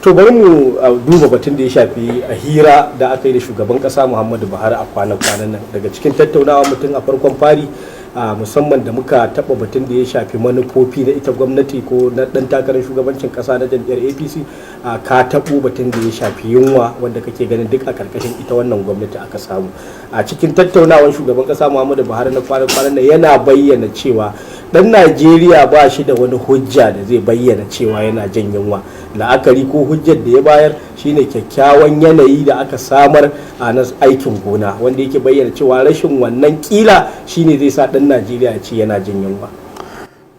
To, bari mu duba batun da ya shafi a hira da aka yi da shugaban kasa Muhammadu Buhari a kwana-kwanan nan. Daga cikin tattaunawa mutum a farkon fari, musamman da muka taɓa batun da ya shafi manufofi na ita gwamnati ko na ɗan takarar shugabancin ƙasa na jam'iyyar APC, ka taɓo batun da ya shafi yunwa, wanda kake ganin duk a ƙarƙashin ita wannan gwamnati aka samu. A cikin tattaunawar shugaban ƙasa Muhammadu Buhari na kwana-kwanan nan, yana bayyana cewa ɗan Najeriya ba shi da wani hujja da zai bayyana cewa yana jin yunwa. La'akari ko hujjar da ya bayar shine kyakkyawan yanayi da aka samar a na aikin gona, wanda yake bayyana cewa rashin wannan kila shine zai sa ɗan Najeriya ya ce yana jin yunwa.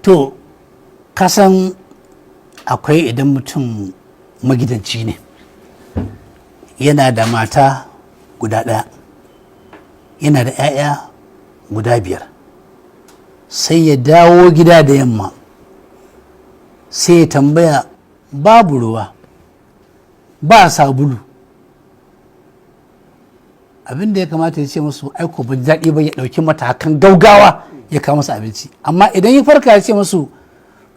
To, kasan akwai idan mutum magidanci ne, yana da mata guda ɗaya, yana da 'ya'ya guda biyar, sai ya dawo gida da yamma, sai ya tambaya, babu ruwa, ba sabulu. Abin da ya kamata ya ce musu, aiko ban daɗi ba, ya ɗauki matakan gaugawa ya kawo musu abinci. Amma idan ya farka ya ce musu,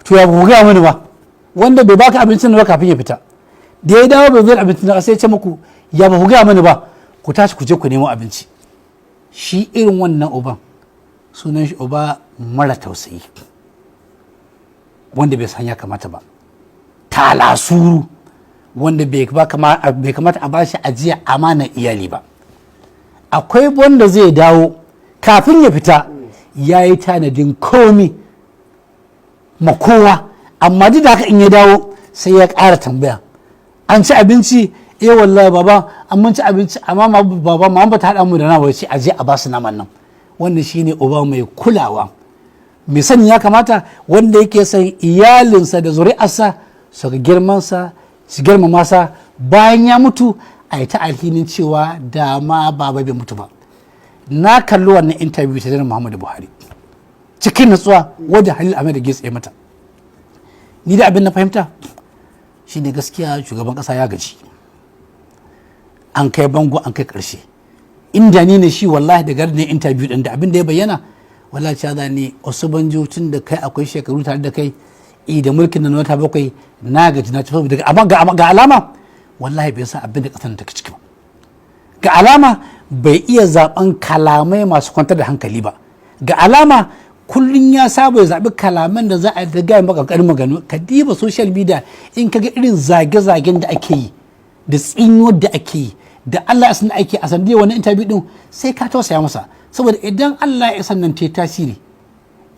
"To, ya ku gaya mini ba?" Wanda bai baka abincin ba kafin ya fita, da ya dawo bai zo da abincin ba, sai ya ce muku, "Ya ba ku gaya mini ba? Ku tashi ku je ku nemo abinci." Shi irin wannan uban sunan shi uba mara tausayi, wanda bai san ya kamata ba, talasuru, wanda bai kamata a bashi ajiya amanar iyali ba. Akwai wanda zai dawo, kafin ya fita ya yi tanadin komi ma kowa, amma duk da haka in ya dawo sai ya ƙara tambaya, "An ci abinci?" "Eh wallahi baba, an mun ci abinci, amma baba, mama ba ta haɗa mu da nama." Ce, "A je a ba su naman nan." Wannan shine uba mai kulawa, mai sani ya kamata, wanda yake son iyalinsa da zuri'arsa su ga girmansa, su girmama sa. Bayan ya mutu a yi ta alhinin cewa da ma baba bai mutu ba. Na kalli wannan interview ta Janar Muhammadu Buhari cikin natsuwa, wadda Halil Ahmed Gitse mata. Ni da abin na fahimta shine gaskiya shugaban kasa ya gaji, an kai bango, an kai karshe. Inda ni ne shi, wallahi da garin interview din da abin da ya bayyana, wallahi cewa ne, Osinbajo, tun da kai akwai shekaru tare da kai da mulkin nan wata 7, na gaji, na tafi. Daga amma ga alama wallahi bai san abin da kasar take ciki ba. Ga alama bai iya zaben kalamai masu kwantar da hankali ba. Ga alama kullum ya saba ya zaɓi kalaman da za a da gaya maka ƙarƙarin maganu. Ka diba social media, in ka ga irin zage-zagen da ake yi da tsinuwar da ake yi da Allah ya san ake a sanadiyar wani interview din, sai ka tausaya masa. Saboda idan Allah ya san nan ta tasiri,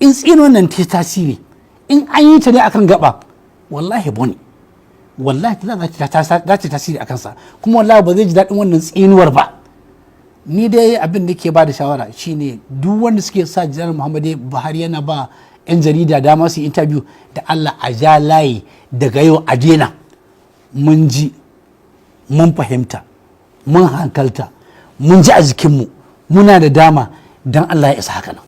in tsinuwar nan ta tasiri, in an yi ta ne akan gaba, wallahi bone, wallahi za ta tasiri a kansa, kuma wallahi ba zai ji daɗin wannan tsinuwar ba. Ni dai abin da ke ba da shawara shine, duk wanda suke sa Janar Muhammadu Buhari yana ba 'yan jarida dama su yi interview, da Allah a ja layi daga yau, a daina. Mun ji, mun fahimta, mun hankalta, mun ji a jikinmu, muna da dama. Don Allah ya isa haka nan.